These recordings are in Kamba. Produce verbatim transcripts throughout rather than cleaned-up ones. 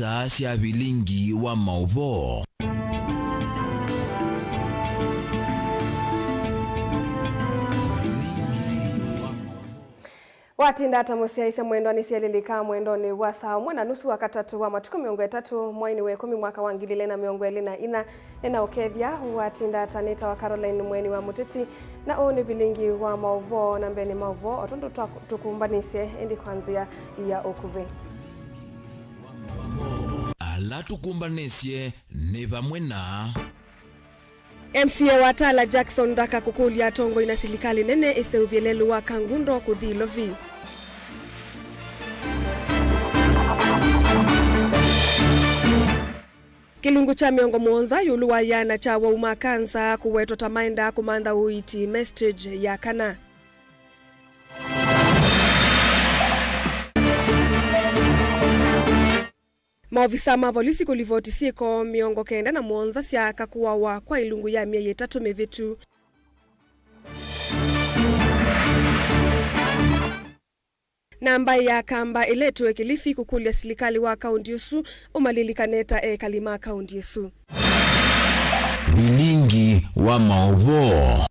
Saa sya vilingi wa maũvoo. Watinda ata mũsyaĩĩsya mwendwa? Nĩsyelilika mwendonĩ wa saa ũmwe na nusu wa katatũ wa matukũ mĩongo ĩtatũ, mweinĩ wa ĩkũmi, mwaka wa ngili ilĩ na mĩongo ĩlĩ na inya. Nĩnaũkethya. Watinda ata? Nĩtawa Caroline Mweni wa Mũteti, na ũũ nĩ vilingi wa maũvoo, na mbee nĩ maũvoo o tondũ twa-, tũkumbanĩsye, ĩndĩ kwa nzĩa ya ũkuvĩ. Ala tũkumbanĩsye nĩ vamwe na M C A wa Tala Jackson Ndaka kũkũlya atongoi na silikalĩ nene ĩseũvye lelũ wa Kangundo kũthi Ilovi. Kĩlungu kya mĩongo mũonza ĩũlũ wa ĩana kya awau ma kanza kũwetwa ta maendaa kũmantha ũiiti me stage ya kana. Maovisa ma volisi kũlivoti syĩko mĩongo kenda na mũonza sya aka kũawa kwa ilungu ya myei ĩtatũ mĩvĩtu. Na mbaĩ ya Kamba ĩletwe Kilifi kũkũlya silikalĩ wa kaũnti ũsu ũmalilikane ta ekali ma kaũnti ĩsu. Vilingi wa maũvoo.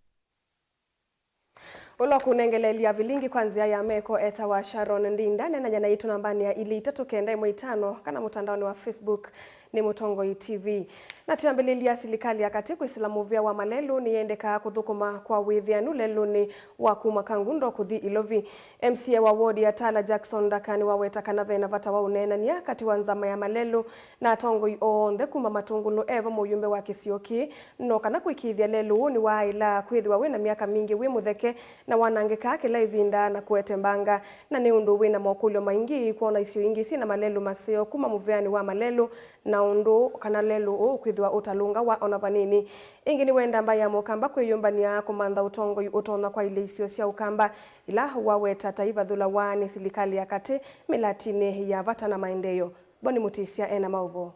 Ũla ũkũnengeleelya vilingi kwa nzĩa ya meko etawa Sharon Ndinda. Neenany'a naitũ nambanĩ ya ilĩ itatũ kenda ĩmwe itano kana mũtandaonĩ wa Facebook nĩ Mũtongoi T V. Na twĩambĩlĩlya, silikalĩ ya katĩ kwĩsĩla mũvĩa wa malelũ nĩyendekaa kũthũkũma kwa wĩthĩanu lelũnĩ wa kuma Kangundo kũthi Ilovi. M C A wa ward ya Tala Jackson Ndaka nĩwaweta kana ve na vata wa ũneenany'a katĩ wa nzama ya malelũ na atongoi onthe kuma Matũngũlũ, e vo mũyũmbe wa kĩsio kĩĩ, no kana kũĩkĩĩthya lelũ ũũ nĩwaaĩla kwĩthĩwa wĩ na myaka mingĩ wĩ mũtheke na wanangĩkaa kĩla ĩvinda na kũete mbanga, na nĩ ũndũ wĩ na mokũlyo maingĩ kwona isio ingĩ syĩ na malelũ maseo kuma mũvĩanĩ wa malelũ, na ũndũ kana lelũ ũũ kwĩthĩwa ũtalũngawa ona vanini. Ĩngĩ nĩwenda mbaĩ ya Mũkamba kwĩyũmbany'a kũmantha ũtongoi ũtonya kwaĩlya isio sya Ũkamba, ila waweta ta ivathũlawa nĩ silikalĩ ya katĩ mĩlatinĩ ya vata na maendeeo. Boni Mũtĩsya e na maũvoo.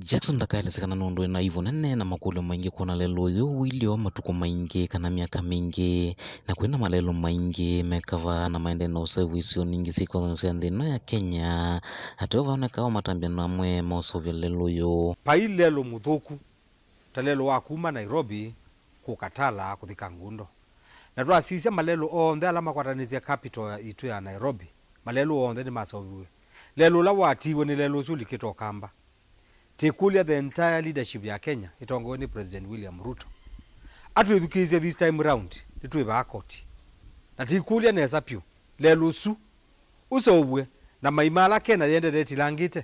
Jackson ndakaelesya kana nũndũ ena ivu nene na makũlyo maingĩ kwona lelũ ũyũ ũilye o matukũ maingĩ kana myaka mingĩ, na kwĩna malelũ maingĩ mekavaa na maendee na ũseũvyo isionĩ ingĩ syĩ kĩvathũkany'o sya nthĩ ĩno ya Kenya. Ateo vaonekaa o matambya no amwe ma ũseũvya lelũ ũyũ. Vai lelũ mũthũku ta lelũ wa kuma Nairobi kũka Tala kũthi Kangundo. Na twasisya malelũ onthe ala makwatanĩsye capital yitũ ya Nairobi, malelũ onthe nĩmaseũviw'e. Lelũ ũla watiiwe nĩ lelũ ũsu ũlikĩte Ũkamba. Tĩkũlya the entire leadership ya Kenya ĩtongoew'e nĩ President William Ruto atwĩthukĩĩsye this time round, nĩtwĩvaa koti. Na tĩkũlya nesa vyũ, lelũ ũsu ũseũvw'e na maima ala Kenya yendete ĩtilangĩte.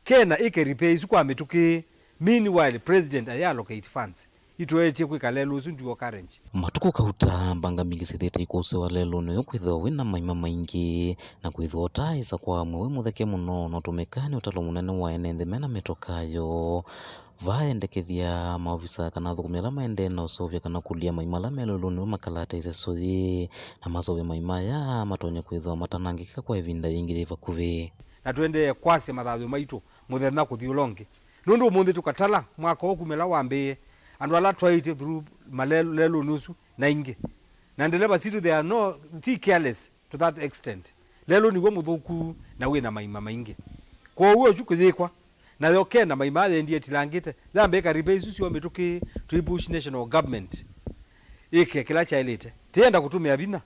Kenya ĩke repair isu kwa mĩtũkĩ. Meanwhile, President ayĩ allocate funds itũetye kwĩka lelũ ũsu due occurrence. Matukũ kauta, mbanga mbingĩ syĩthĩĩte ikũsĩwa lelũnĩ ũyũ kwĩthĩwa wĩ na maima maingĩ, na kwĩthĩwa ũtaaĩsa kwa amwe wĩ mũtheke mũno, no tũmĩkaa nĩ ũtalo mũnene wa ene nthĩ mena mĩtokaa yoo. Vaendekethya maovisa kana athũkũmi ala maendee na ũseũvya kana kũlya maima ala me lelũnĩ ũyũ makalate ĩseso yĩĩ, na maseũvye maima aya matonya kwĩthĩwa matanangĩka kwa ĩvinda yĩngĩ yĩ vakuvĩ. Na tũendee kwasya mathayũ maitũ mũthenya kũthi ũla ũngĩ. Nũndũ ũmũnthĩ tũkatala mwaka ũũ kuma ĩla wambĩĩe, andũ ala twaĩtye through malelũnĩ ũsu na ingĩ. Na ndeleva sitũ, they are no, ti careless to that extent. Lelũ nĩw'o mũthũku na wĩ na maima maingĩ. Kwoou ũsu kũyĩkwa, nayo Kenya maima yendie ĩtilangĩte, yambe ĩka repair isu syo mĩtũkĩ, tũi push national government ĩke kĩla kyaĩlĩte. Tĩyenda kũtũmĩa vinya.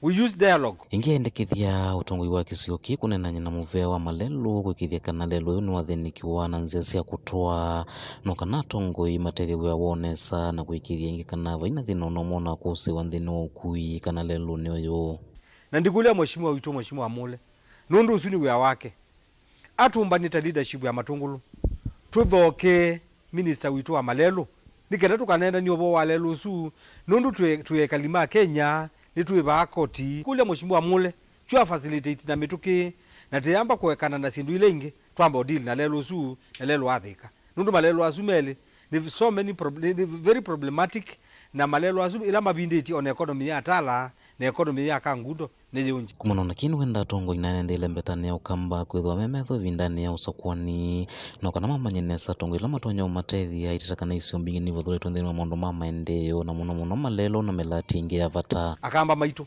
We use dialogue. Ĩngĩ aendekethya ũtongoi wa kĩsio kĩĩ kũneenany'a na mũvea wa malelũ kũĩkĩĩthya kana lelũ ũyũ nĩwathĩnĩkiwa na nzĩa sya kũtwaa, no kana atongoi matethye wĩa woo nesa na kũĩkĩĩthya ĩngĩ kana vai na thĩna ũna ũmwe ũnakũsĩĩwa nthĩnĩ wa ũkui kana lelũnĩ ũyũ. Na ndikũlya Mheshimiwa witũ, Mheshimiwa Amule, nũndũ ũsu nĩ wĩa wake. Atũmbany'e ta leadership ya Matũngũlũ, tũthokee minister witũ wa malelũ, nĩ kenda tũkaneenanie ũvoo wa lelũ ũsu, nũndũ twĩ, twĩ ekali ma Kenya, nĩtwĩvaa koti. Kũlya Mheshimiwa Amule, tyu a facilitate na mĩtũkĩ, na tĩyamba kũekana na syĩndũ ila ingĩ, twamba ũdeal na lelũ ũsu, na lelũ wa Thĩka. Nũndũ malelũ asu melĩ, nĩ so many prob-, nĩ, nĩ very problematic, na malelũ asu ĩla mavindĩtye ona economy ya Tala, na economy ya Kangundo nĩyĩũngye. Kumana na kĩĩ, nĩwenda atongoi na ene nthĩ ĩla mbetanĩ ya Ũkamba kwĩthĩwa me metho ĩvindanĩ ya ũsakũani, no kana mamanye nesa atongoi ala matonya ũmatethya aitata kana isio mbingĩ nĩivathũlĩtwe nthĩnĩ wa maũndũ ma maendeeo, na mũno mũno malelũ na mĩlati ĩngĩ ya vata. Akamba maitũ,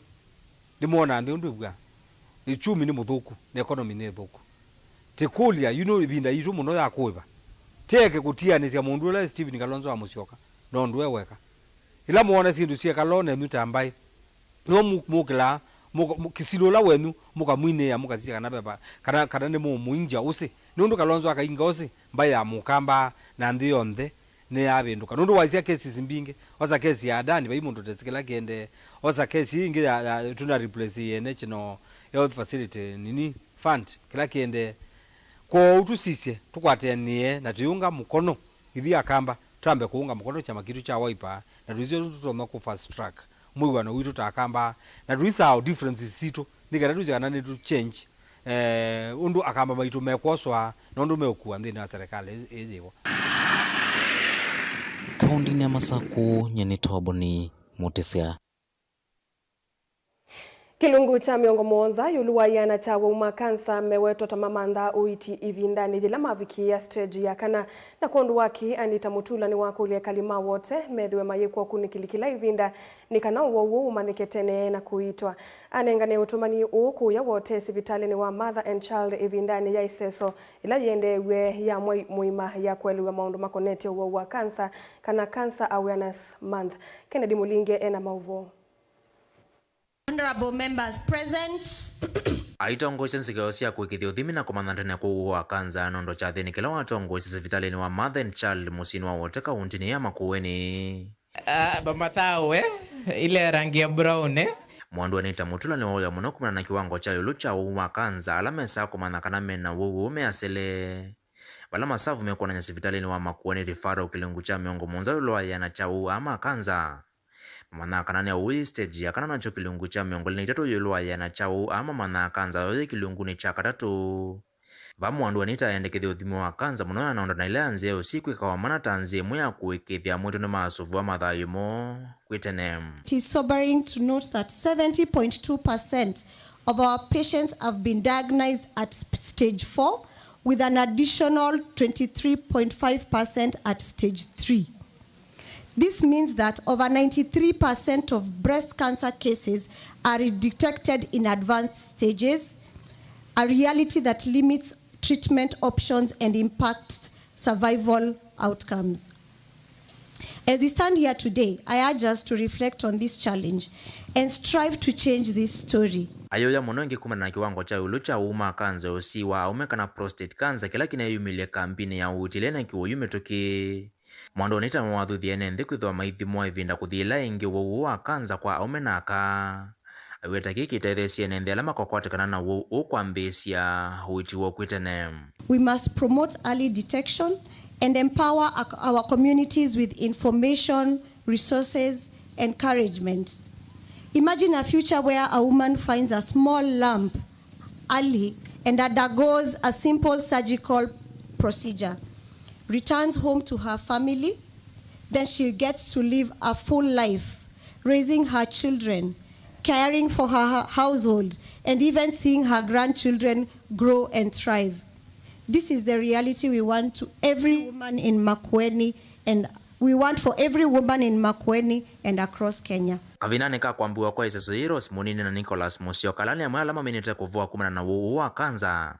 nĩmwonaa nthĩ ũndũ ĩvw'aa. Uchumi nĩ mũthũku, na economy nĩ thũku. Tĩkũlya, yu nĩ ĩvinda yitũ mũno ya kũĩva. Tĩeke kũtianĩsya mũndũ ũla Stephen Kalonzo wa Musyoka, na ũndũ e weka. Ĩla mũona syĩndũ syekala o nenyu ta mbaĩ, nĩwe mu-, mũkĩlaa, mũka-, mu-, kĩsilũ ũla wenyu, mũkamwinĩĩa, mũkasisya kana veva, kana, kana nĩ mũmũingya ũsĩ. Nũndũ Kalonzo akainga ũsĩ, mbaĩ ya Mũkamba na nthĩ yonthe nĩyavĩndũka. Nũndũ waisya cases mbingĩ, osa case ya Adani, vai mũndũ tesi kĩla kĩendee, osa case ĩĩ ĩngĩ ya, ya tuna replace ene National Health Facility, nini, fund, kĩla kĩendee. Kwoou tũsisye, tũkwatanĩe na tũiũnga mũkono. Ithyĩ Akamba, twambe kũũnga mũkono kyama kitũ kya Wiper, na tũisye ũndũ tũtonya kũ fast track mwĩw'ano witũ ta Akamba, na tũisaa differences sitũ, nĩ kana twĩsĩ kana nĩtũ change, eh, ũndũ Akamba maitũ mekwoswa, na ũndũ meũkua nthĩnĩ wa serikali ĩ-, ĩyĩvo. Kaũndĩnĩ ya Masakũ, nyie nĩ Toboni Mũtĩsya. Kĩlungu kya mĩongo mũonza ĩũlũ wa ĩana kya awau ma kansa mewetwa ta mamanthaa ũiiti ĩvindanĩ yĩla mavikĩĩa stage ya kana. Na kwondũ wa kĩĩ, Anita Mutula nĩwakũlya ekali ma Wote methĩwe mayĩkwa ũkunĩkĩli kĩla ĩvinda nĩ kana ũwau ũũ ũmanyĩke tene na kũiitwa. Anengane ũtũmani ũũ kũya Wote sivitalĩnĩ wa Mother and Child ĩvindanĩ ya ĩseso ĩla yĩendeew'e ya mwei mũima ya kũelewa maũndũ makonetye ũwau wa kansa, kana Cancer Awareness Month. Kennedy Mulinge ena maũvoo. Honorable members present. Aitongoesya nzikeo sya kũĩkĩĩthya ũthimi na kũmanya tene kwa ũwau wa kanza nũndũ kyathĩnĩ kĩla watongoesya sivitalĩnĩ wa Mother and Child mũsyĩnĩ wa Wote kaũntĩnĩ ya Makueni. Ah, vamatawe ile rangi ya brown, eh? Mwandu Anita Mutula nĩwaũya mũno kumana na kĩwango kya ĩũlũ kya ũwau wa kanza ala mesaa kũmanya kana mena ũwau ũũ measĩle. Vala masavu mekwonany'a sivitalĩnĩ wa Makueni Referral kĩlungu kya mĩongo mũonza ĩũlũ wa ĩana kya ũwau aa ma kanza. Mamanyaa kana nĩ ũwau stage ya kana, nakyo kĩlungu kya mĩongo ĩlĩ na itatũ ĩũlũ wa ĩana kya ũwau aa mamanyaa kanza yoo yĩ kĩlungunĩ kya katatũ. Vaa Mwandu Anita aendekethya ũthimi wa kanza mũno ya nondo na ila ya nzĩa ũsĩ kwĩkawa mana ta nzĩa ĩmwe ya kũĩkĩĩthya amwĩtũ nĩmasũvĩwa mathayũ moo kwĩ tene. It is sobering to note that seventy point two percent of our patients have been diagnosed at sp-, stage four, with an additional twenty-three point five percent at stage three. This means that over ninety-three percent of breast cancer cases are detected in advanced stages, a reality that limits treatment options and impacts survival outcomes. As we stand here today, I urge us to reflect on this challenge and strive to change this story. Ayũya mũno ĩngĩ kumana na kĩwango kya ĩũlũ kya ũwau ma kanza ũsĩ wa aũme kana prostate cancer kĩla kĩneeyumĩlye kambinĩ ya ũiiti ĩla ĩneekiwe oyu mĩtũkĩ. Mwandu Anita nĩwathuthya ene nthĩ kwĩthĩwa maithimwa ĩvinda kũthi ĩla ĩngĩ ũwau ũũ wa kanza kwa aũme na aka. Aiweta kĩĩ kĩtetheesye ene nthĩ ala makokwatĩkana na ũwau ũũ kwambĩĩsya ũiiti woo kwĩ tene. We must promote early detection and empower ac-, our communities with information, resources, encouragement. Imagine a future where a woman finds a small lump early and undergoes a simple surgical procedure, returns home to her family, then she gets to live a full life, raising her children, caring for her hou-, household, and even seeing her grandchildren grow and thrive. This is the reality we want to every woman in Makueni, and we want for every woman in Makueni and across Kenya. Kavindanĩ ka kwambĩĩwa kwa ĩseso yĩĩ, Rose Mũnini na Nicholas Musyoka, ala nĩ amwe ala maminĩte kũvoa kumana na ũwau ũũ wa kanza,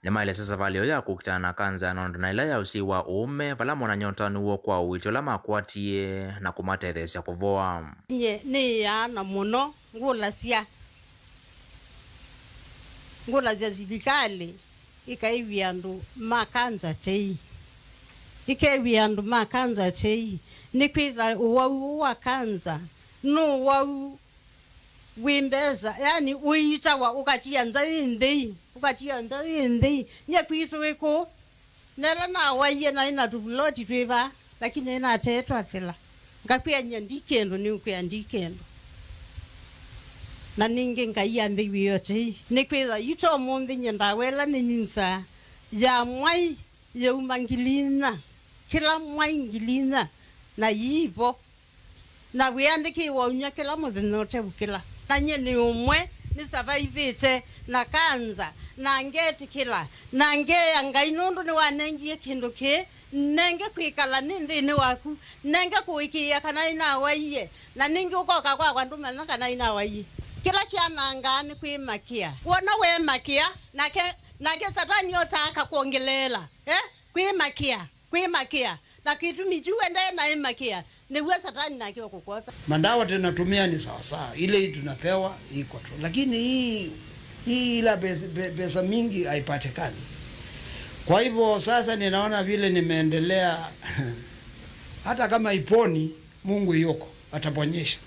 nĩmaelesya savalĩ yoo ya kũkitana na kanza ya nondo na ĩla ya ũsĩ wa ũũme, vala monany'a ũtanu woo kwa ũiiti ũla makwatie na kũmatetheesya kũvoa. Nyie nĩĩaana mũno ngũlasya, ngũlasya silikalĩ ĩkaĩw'e andũ ma kanza tei, ĩkew'e andũ ma kanza tei, nĩkwĩtha ũwau ũũ wa kanza nĩ ũwau wĩ mbesa, yani ũiitawa ũkatia nza yĩ nthei, ũkatia nza yĩ nthei. Nyie kwitũ wĩ kũũ, na ĩla nawaie naĩ na tũvuloti twĩ vaa, lakini nĩnatee twathela. Ngakwĩa nyie ndi kĩndũ, nĩũkwĩa ndi kĩndũ. Na ningĩ Ngai ambĩw'e yote ii. Nĩkwĩtha yu ta ũmũnthĩ nyie ndawa ĩla nĩnyusaa ya mwai yĩuma ngili inya, kĩla mwai ngili inya, na yĩivo. Na wĩandĩkĩĩwa ũnyw'a kĩla mũthenya ũteũkĩla. Na nyie nĩ ũmwe nĩsavaivĩte na kanza, na ngetĩkĩla, na ngeea Ngai nũndũ nĩwanengie kĩndũ kĩĩ, nenge kwĩkala nĩ nthĩnĩ waku, nenge kũĩkĩĩa kana nĩnawaie, na ningĩ ũkoka kwakwa ndũmanya kana nĩnawaie. Kĩla kyanangaa nĩ kwĩmakĩa. Wona weemakĩa, nake, nake Satani osaa akakwongeleela. Eh? Kwĩmakĩa, kwĩmakĩa. Na kĩtumi kyu endae na ĩmakĩa, nĩw'o Satani nake ũkũkwosa. Madawa tunatumia ni sawasawa, ile tunapewa iko tu, lakini hii, hii ila pesa, pe- pesa mingi haipatikani. Kwa hivyo sasa ninaona vile nimeendelea, hata kama iponi, Mungu yuko, ataponyesha.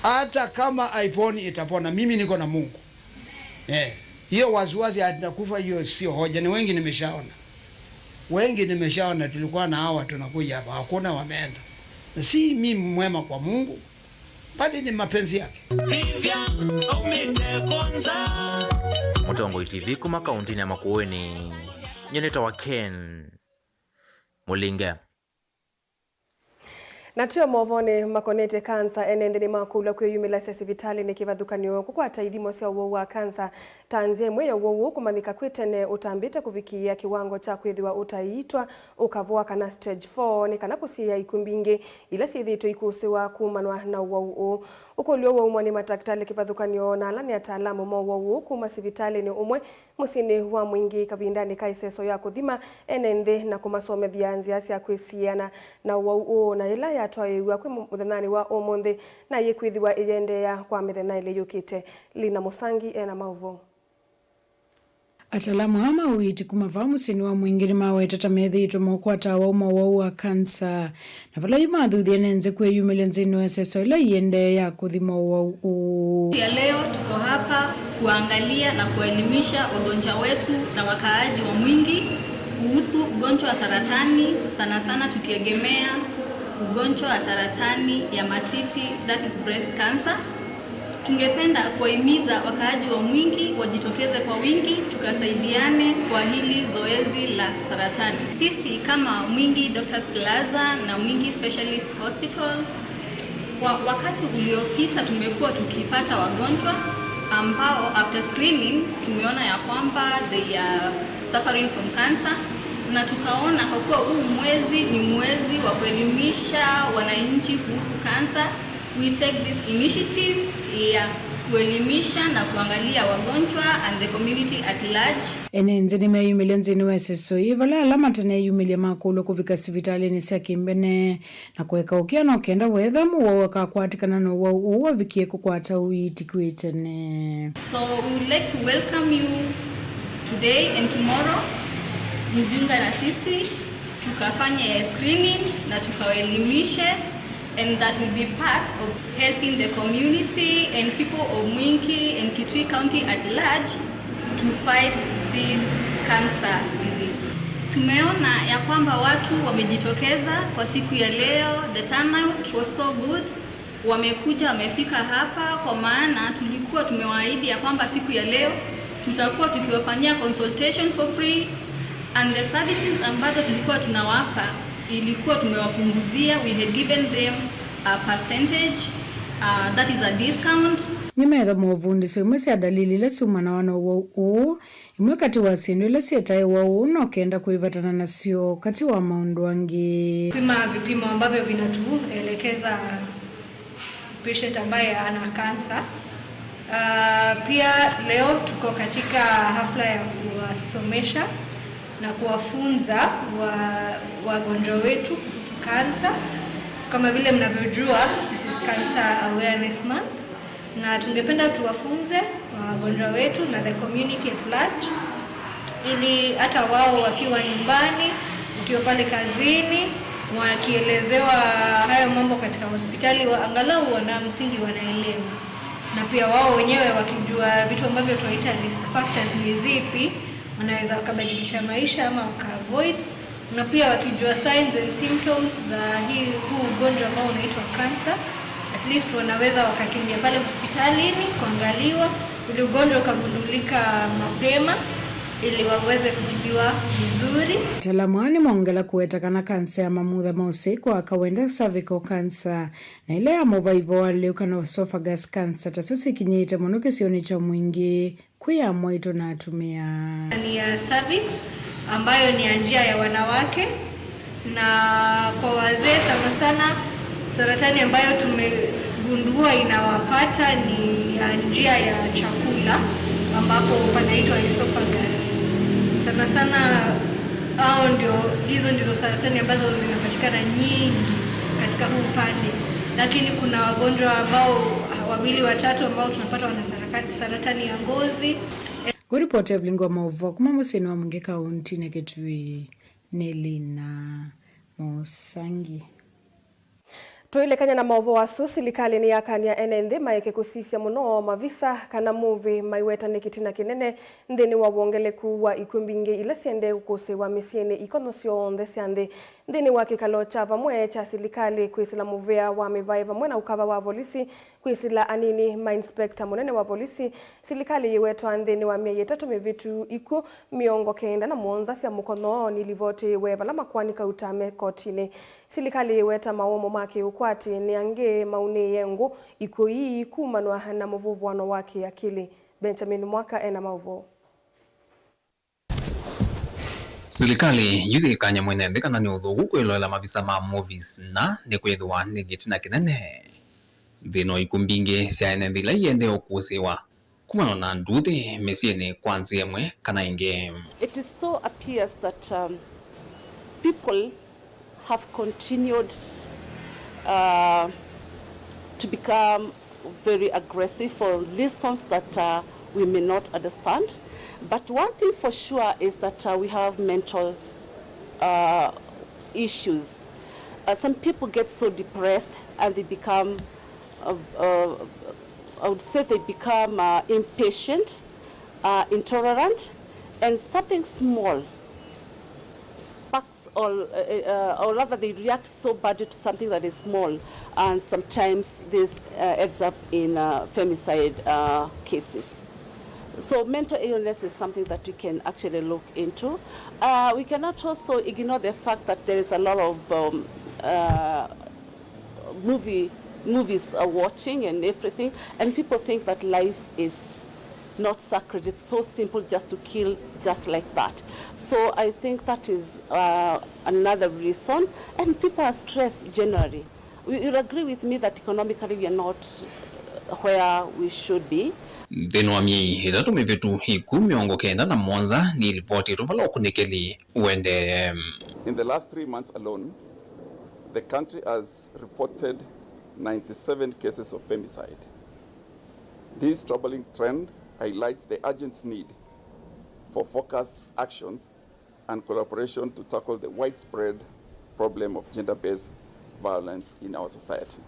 Hata kama haiponi, itapona. Mimi niko na Mungu. Eh, hiyo wasiwasi ati nakufa, hiyo sio hoja. Ni wengi nimeshaona. Wengi nimeshaona, tulikuwa na hawa tunakuja hapa, hakuna wameenda. Na si mimi mwema kwa Mungu, bali ni mapenzi yake. Vivian, aumĩte Konza. Mũtongoi T V kuma kaũntĩnĩ ya Makueni. Nyie nĩtawa Ken Mũlinge. Na twĩ o movonĩ makonetye kansa, ene nthĩ nĩmakũlw'a kwĩyumĩlasya sivitalĩnĩ kĩvathũkany'o kũkwata ithimo sya ũwau wa kansa ta nzĩa ĩmwe ya ũwau ũũ kũmanyĩka kwĩ tene ũtambĩte kũvikĩĩa kĩwango kya kwĩthĩwa ũtaiitwa ũkavoa kana stage four, nĩ kana kũsiĩĩa ikw'ũ mbingĩ ila syĩthĩĩtwe ikũsĩwa kumanwa na ũwau ũũ. Ũkũlyo ũũ waumwa nĩ matakĩtalĩ kĩvathũkany'o na ala nĩ ataalamu ma ũwau ũũ kuma sivitalĩnĩ ũmwe mũsyĩnĩ wa Mwingĩ kavindanĩ ka ĩseso ya kũthima ene nthĩ na kũmasomethya nzĩa sya kwĩsiĩana na ũwau ũũ, na yĩla yatwaĩĩw'a kwĩ mũthenyanĩ wa ũmũnthĩ, na yĩkwĩthĩwa ĩyendeea kwa mĩthenya ĩlĩ yũkĩte. Lina Mũsangi ena maũvoo. Ataalamu aa ma ũiiti kuma vaa mũsyĩnĩ wa Mwingĩ nĩmaweta ta methĩĩtwe maũkwata awau ma ũwau wa kansa. Na vala yu mathuthya ene nthĩ kwĩyumĩlya nthĩnĩ wa ĩseso ĩla ĩendeee ya kũthima ũwau ũũ. Ya leo tuko hapa kuangalia na kuelimisha wagonjwa wetu na wakaaji wa Mwingi kuhusu ugonjwa wa saratani, sana sana tukiegemea ugonjwa wa saratani ya matiti, that is breast cancer. Tungependa kuwahimiza wakaaji wa Mwingi wajitokeze kwa wingi, tukasaidiane kwa hili zoezi la saratani. Sisi kama Mwingi Doctors Plaza na Mwingi Specialist Hospital, kwa wakati uliopita tumekuwa tukipata wagonjwa ambao after screening tumeona ya kwamba they are suffering from cancer, na tukaona kwa kuwa huu mwezi ni mwezi wa kuelimisha wananchi kuhusu kansa, we take this initiative ya kuelimisha na kuangalia wagonjwa and the community at large. Ene nthĩ nĩmeyumĩlya nthĩnĩ wa ĩseso yĩĩ, vala ala mataneyumĩlya makũlw'a kũvika sivitalĩnĩ sya kĩmbene na kũeka ũkĩa no kenda weethĩa mũwau akakwatĩkana na ũwau ũũ avikie kũkwata ũiiti kwĩ tene. So we would like to welcome you today and tomorrow, mjiunga na sisi tukafanye screening na tukawaelimishe, and that will be part of helping the community and people of Mwingi and Kitui County at large to fight this cancer disease. Tumeona ya kwamba watu wamejitokeza kwa siku ya leo, the turnout was so good. Wamekuja, wamefika hapa, kwa maana tulikuwa tumewaahidi ya kwamba siku ya leo tutakuwa tukiwafanyia consultation for free, and the services ambazo tulikuwa tunawapa ilikuwa tumewapunguzia, we had given them a percentage, uh, that is a discount. Nĩmeetha maũvundĩsyo imwe sya dalili ila syumanawa na ũwau ũũ. Imwe katĩ wa syĩndũ ila syĩtaĩwa ũu no kenda kwĩvatana nasyo katĩ wa maũndũ angĩ. Kupima vipimo ambavyo vinatuelekeza patient ambaye ana kansa. Ah, pia leo tuko katika hafla ya kuwasomesha na kuwafunza wa-, wagonjwa wetu kuhusu kansa. Kama vile mnavyojua, this is Cancer Awareness Month. Na tungependa tuwafunze wagonjwa wetu na the community at large, ili hata wao wakiwa nyumbani, wakiwa pale kazini, wakielezewa hayo mambo katika hospitali, wa-, angalau wana msingi wanaelewa. Na pia wao wenyewe wakijua vitu ambavyo tunaita risk factors ni zipi, wanaweza wakabadilisha maisha ama waka avoid. Na pia wakijua signs and symptoms za hii, huu ugonjwa ambao unaitwa cancer, at least wanaweza wakakimbia pale hospitalini kuangaliwa, ili ugonjwa ukagundulika mapema, ili waweze kutibiwa vizuri. Ataalamu aa nĩmongela kũweta kana kansa ya mamutha ma ũsei kwa kawaida, cervical cancer, na ĩla ya mũvaivo wa lĩu kana esophagus cancer, tasyo sikinyĩte mũno kĩsionĩ kya Mwingĩ kwĩ ya mwaitũ na atumĩa. Ni ya cervix, ambayo ni ya njia ya wanawake, na kwa wazee sana sana, saratani ambayo tumegundua Huwa inawapata ni ya njia ya chakula ambapo panaitwa esophagus. Sana sana hao ndio, hizo ndizo saratani ambazo zinapatikana nyingi katika huu upande, lakini kuna wagonjwa ambao, ah, wawili watatu ambao tunapata wana saraka-, saratani ya ngozi. Kũripoti ya vilingi wa maũvoo kuma mũsyĩnĩ wa Mwingi kaũntĩnĩ Kitui nĩ Lina Mũsangi. Tũilekany'a na maũvoo asu, silikalĩ nĩyakany'a ene nthĩ maeke kũsisya mũno mavisa kana movie maiweta nĩ kĩtina kĩnene nthĩnĩ wa wongeleku wa ikw'ũ mbingĩ ila siendee kũkũsĩĩwa mĩsyĩnĩ ikono syonthe sya nthĩ. Nthĩnĩ wa kĩkalo kya vamwe kya silikalĩ kwĩsĩla mũvĩa wa mĩvaĩ vamwe na ũkava wa volisi, kwĩsĩla anini ma inspector mũnene wa volisi, silikalĩ yĩwetwa nthĩnĩ wa myei ĩtatũ mĩvĩtu ikw'ũ mĩongo kenda na mũonza sya mũkono nilivotĩĩwe vala makoani kauta me kotinĩ. Silikalĩ yĩweta maũmo ma kĩũkwati nĩ angĩ maunĩĩe ngũ ikw'ũ ii kumanwa na mũvũvũano wa kĩakili. Benjamin Mwaka ena maũvoo. Silikalĩ yu yĩkany'a mwene nthĩ kana nĩ ũthũku kwĩloela mavisa ma movies na nĩkwĩthĩwa nĩ kĩtina kĩnene. Nthĩnĩ wa ikw'ũ mbingĩ sya ene nthĩ ila iendee ũkũsĩĩwa kumana na nduuthĩ mĩsyĩnĩ kwa nzĩa ĩmwe kana ĩngĩ. It is so appears that, um, people have continued, uh, to become very aggressive for reasons that, uh, we may not understand. But one thing for sure is that, uh, we have mental, uh, issues. Uh, some people get so depressed and they become, uh, uh, I would say they become, uh, impatient, uh, intolerant, and something small sparks or, uh, uh, or rather they react so badly to something that is small, and sometimes this, uh, ends up in, uh, femicide, uh, cases. So mental illness is something that we can actually look into. Uh, we cannot also ignore the fact that there is a lot of, um, uh, movie, movies are watching and everything, and people think that life is not sacred. It's so simple just to kill just like that. So I think that is, uh, another reason, and people are stressed generally. You, you'll agree with me that economically we are not, uh, where we should be. Nthĩnĩ wa myei ĩtatũ mĩvĩtu, ikw'ũ mĩongo kenda na mũonza nilivotĩtwe vala ũkunĩkĩli ũendee. In the last three months alone, the country has reported ninety-seven cases of femicide. This troubling trend highlights the urgent need for focused actions and collaboration to tackle the widespread problem of gender-based violence in our society.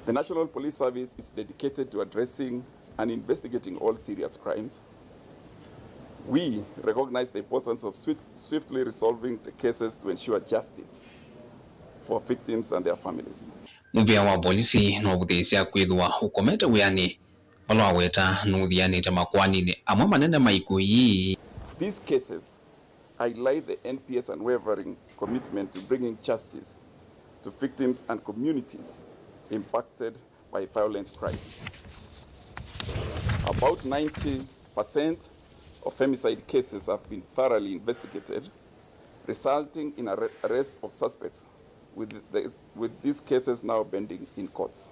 The National Police Service is dedicated to addressing and investigating all serious crimes. We recognize the importance of swift, swiftly resolving the cases to ensure justice for victims and their families. Mũvĩa wa volisi nũvũthĩĩsya kwĩthĩwa ũkomete wĩanĩ vala waweta nũthianĩte makoaninĩ amwe manene ma ikw'ũ ii. These cases highlight the N P S's unwavering commitment to bringing justice to victims and communities impacted by violent crime. About ninety percent of femicide cases have been thoroughly investigated, resulting in arre-, arrest of suspects, with the, with these cases now pending in courts.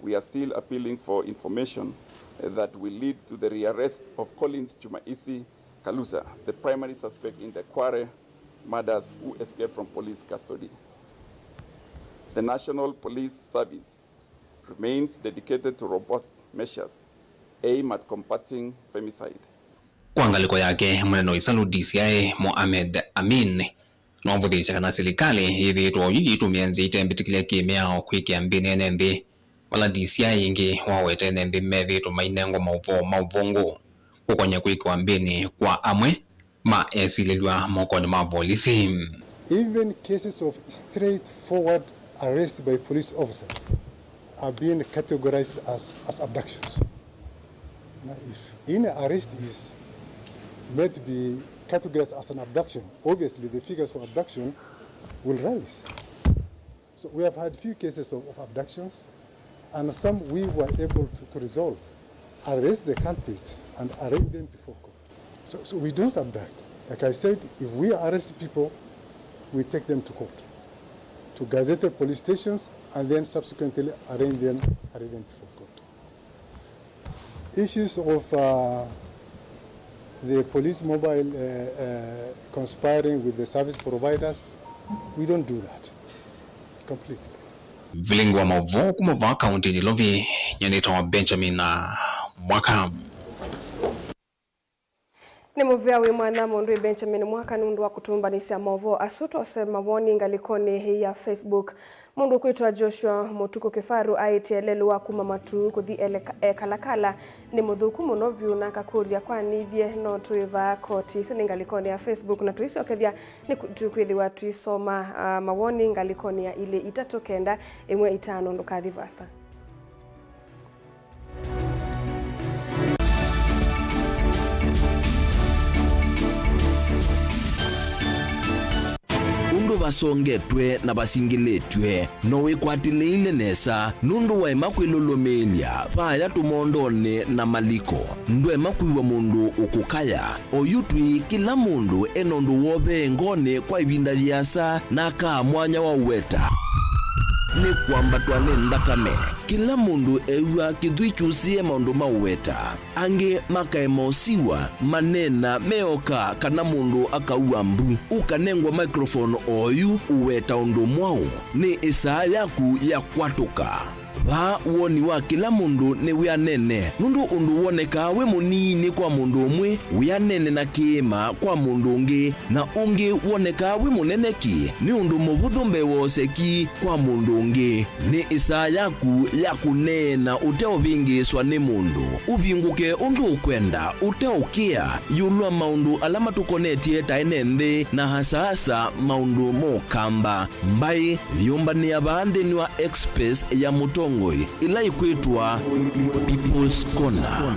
We are still appealing for information that will lead to the rearrest of Collins Chumaisi Kalusa, the primary suspect in the Kware murders who escaped from police custody. The National Police Service remains dedicated to robust measures aimed at combating femicide. Kwa ngalĩko yake, mũnene wa ĩsalũ D C I Mohamed Amin nũvũthĩĩsya kana silikalĩ yĩthĩĩtwe oyu yĩitũmĩa nzĩa itembĩtĩkĩlya kĩ-mĩao kwĩkĩa mbĩnĩ ene nthĩ, vala D C I ĩngĩ waweta ene nthĩ methĩĩtwe mainengwa maũvoo ma ũvũngũ kũkonya kwĩkĩwa mbĩnĩ kwa amwe ma esilĩlw'a mokonĩ ma volisi. Even cases of straightforward arrest by police officers are being categorized as, as abductions. Now, if any arrest is meant to be categorized as an abduction, obviously the figures for abduction will rise. So we have had few cases of, of abductions, and some we were able to, to resolve, arrest the culprits and arraign them before court. So, so we don't abduct. Like I said, if we arrest people, we take them to court. to gazetted police stations and then subsequently arraign them, arraign them before court. Issues of, uh, the police mobile, uh, uh, conspiring with the service providers, we don't do that completely. Vilingi wa maũvoo kuma vaa kaũntĩnĩ Nairobi, nyie nĩtawa Benjamin, uh, Mwaka. Nĩ mũvea wĩ mwanya mũndũ wĩ Benjamin Mwaka nũndũ wa kũtũmbanĩsya maũvoo asu. Twose mawoni ngalĩkonĩ ya Facebook. Mũndũ ũkwĩtwa Joshua Mũtukũ Kĩfarũ aĩtye lelũ wa kuma matu kũthi ele-, e Kalakala nĩ mũthũku mũno vyũ, na akakũlya, "Kwa nĩthye no twĩ vaa koti?" Isu nĩ ngalĩkonĩ ya Facebook, na tũisyokethya nĩ ku-, tũkwĩthĩwa tũisoma, ah, mawoni ngalĩkonĩ ya ilĩ itatũ kenda ĩmwe itano. Ndũkathi vaasa. Ũndũ vasongetwe na vasingĩlĩtw'e, no wĩkwatĩlĩĩle nesa nũndũ waema kwĩlũlũmĩĩlya vaaya tũmondonĩ na maliko. Ndwaema kwĩw'a mũndũ ũkũkaya. Oyu twĩ, kĩla mũndũ e na ũndũ wovee ngoonĩ kwa ĩvinda yĩasa na akaa mwanya wa ũweta. Nĩ kwambatwa nĩ nthakame. Kĩla mũndũ ew'a kĩthwii kyusĩe maũndũ ma ũweta. Angĩ makaema ũsiw'a, maneena me oka, kana mũndũ akaua mbu. Ũkanengwa microphone oyu ũweta ũndũ mwaũ. Nĩ ĩsaa yaku ya kwatũka. Vaa woni wa kĩla mũndũ nĩ wĩanene, nũndũ ũndũ wonekaa wĩ mũnini kwa mũndũ ũmwe wĩanene na kĩĩma kwa mũndũ ũngĩ, na ũngĩ wonekaa wĩ mũnene ki nĩ ũndũ mũvũthũ mbee wa ũseki kwa mũndũ ũngĩ. Nĩ ĩsaa yaku ya kũneena ũteũvĩngĩĩswa nĩ mũndũ, ũvingũke ũndũ ũkwenda, ũteũkĩa ĩũlũ wa maũndũ ala matũkonetye ta ene nthĩ, na asaasa maũndũ ma Ũkamba. Mbaĩ yĩũmbanĩa vaa nthĩnĩ wa X space ya mũtongoi, ĩla ĩkwĩtwa People's Corner.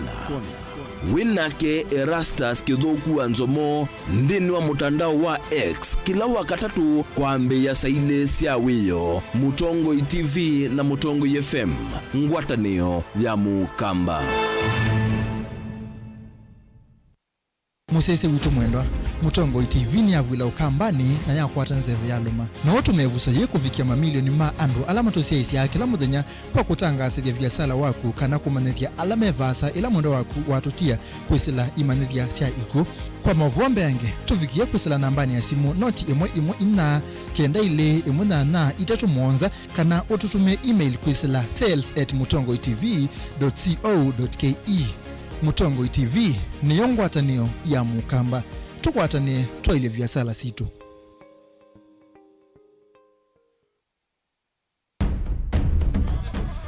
Wĩ nake Erastus Kĩthũku wa Nzomo nthĩnĩ wa mũtandao wa X kĩla Wakatatũ kwambĩĩa saa ilĩ sya wĩoo. Mũtongoi T V na Mũtongoi F M, ngwatanĩo ya Mũkamba. Mũsyaĩĩsya witũ mwendwa, Mũtongoi T V nĩyavw'ĩla Ũkambanĩ na yakwata nzeve yalũma. No ũtũme ĩvuso yĩĩ kũvikĩa mamilioni ma andũ ala matũsyaĩĩsyaa kĩla mũthenya kwa kũtangaasĩthya viasala waku kana kũmanyĩthya ala me vaasa ĩla mwendwa waku watũtia kwĩsĩla imanyĩthya sya ikw'ũ. Kwa maũvoo mbeange, tũvikĩe kwĩsĩla nambanĩ ya simũ noti ĩmwe ĩmwe inya kenda ilĩ ĩmwe nyanya itatũ mũonza, kana ũtũtũmĩe email kwĩsĩla sales at mũtongoi T V dot co dot K E. Mũtongoi T V nĩyo ngwatanĩo ya Mũkamba. Tũkwatanĩe twaĩlye viasala sitũ.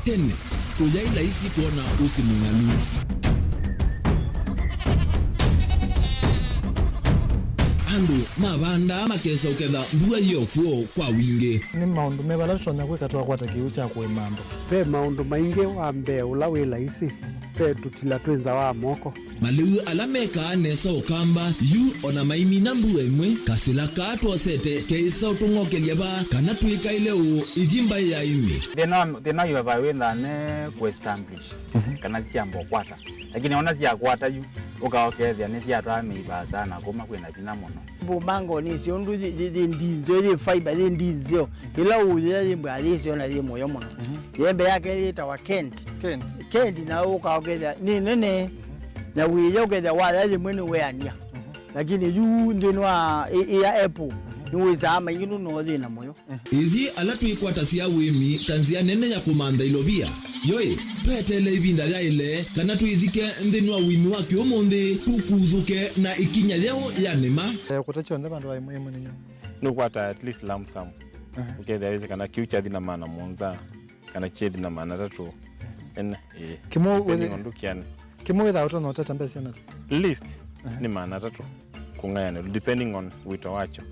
Tene, kũyaĩ laisi kwona ũsĩ mũng'alu. Andũ mavandaa makesa ũketha mbua yĩ o kw'o kwa wingĩ. Nĩ maũndũ meva ala tũtonya kwĩka twakwata kĩw'ũ kya kũĩma andũ? Ve maũndũ maingĩ. Wa mbee ũla wĩ laisi, ve tũtila twĩ nza wa moko. Malĩu ala mekaa nesa Ũkamba yu o na maimina mbua ĩmwe, kasĩla kaa twosete keĩsa ũtũng'okelya vaa kana twĩkaĩle ũũ ithi mbaĩ ya ĩmĩ. Thĩna wa, thĩna wa highway wĩthaa ne kũ establish, mhm, kana syamba ũkwata. Lakini ona syakwata yu, ũka ũkethĩa nĩsyatwaa mĩi vaasa na kũma kwĩna vinya mũno. Mbumbango nĩsyo ũndũ yĩ, yĩ, yĩ ndinzeo, yĩ fiber, yĩ ndinzeo. Ĩla ũyĩa yĩ mbwa yĩsyo na yĩ mũyo mũno. Mhm. Yembe yake yĩtawa Kent. Kent. Kent na ũka ũkethĩa nĩ nene. Mhm. Na wĩya ũkethĩa waya yĩmwe nĩ weania. Mhm. Lakini yu nthĩnĩ wa ĩ, ĩ ya apple, mhm, nĩwĩsaa maingĩ nũno thĩna mũyo. Ithyĩ ala twĩkwatasya ũĩmi ta nzĩa nene ya kũmantha ilovia, yoĩ, tweteele ĩvinda yaĩle kana twĩthike nthĩnĩ wa ũĩmi wa kĩũmũnthĩ, tũkuthũke na ĩkinya yeũ ya nĩma. Eh, kũta kyonthe vandũ va ĩmwe ĩmwe nĩ nyũmũ. Nũkwata at least lump sum. Aha. Ũkethĩa wĩsĩ kana kĩu kyathi na maana mũonza, kana kyethi na maana atatũ. Ene, ĩĩ. Kĩmwe depending wĩthĩ-, on ndũkĩanĩ. Kĩmwe wĩthaa ũtonya ũtata mbesa syana? Least, aha, nĩ maana atatũ kũng'ayanĩlwa, depending on wĩto wakyo.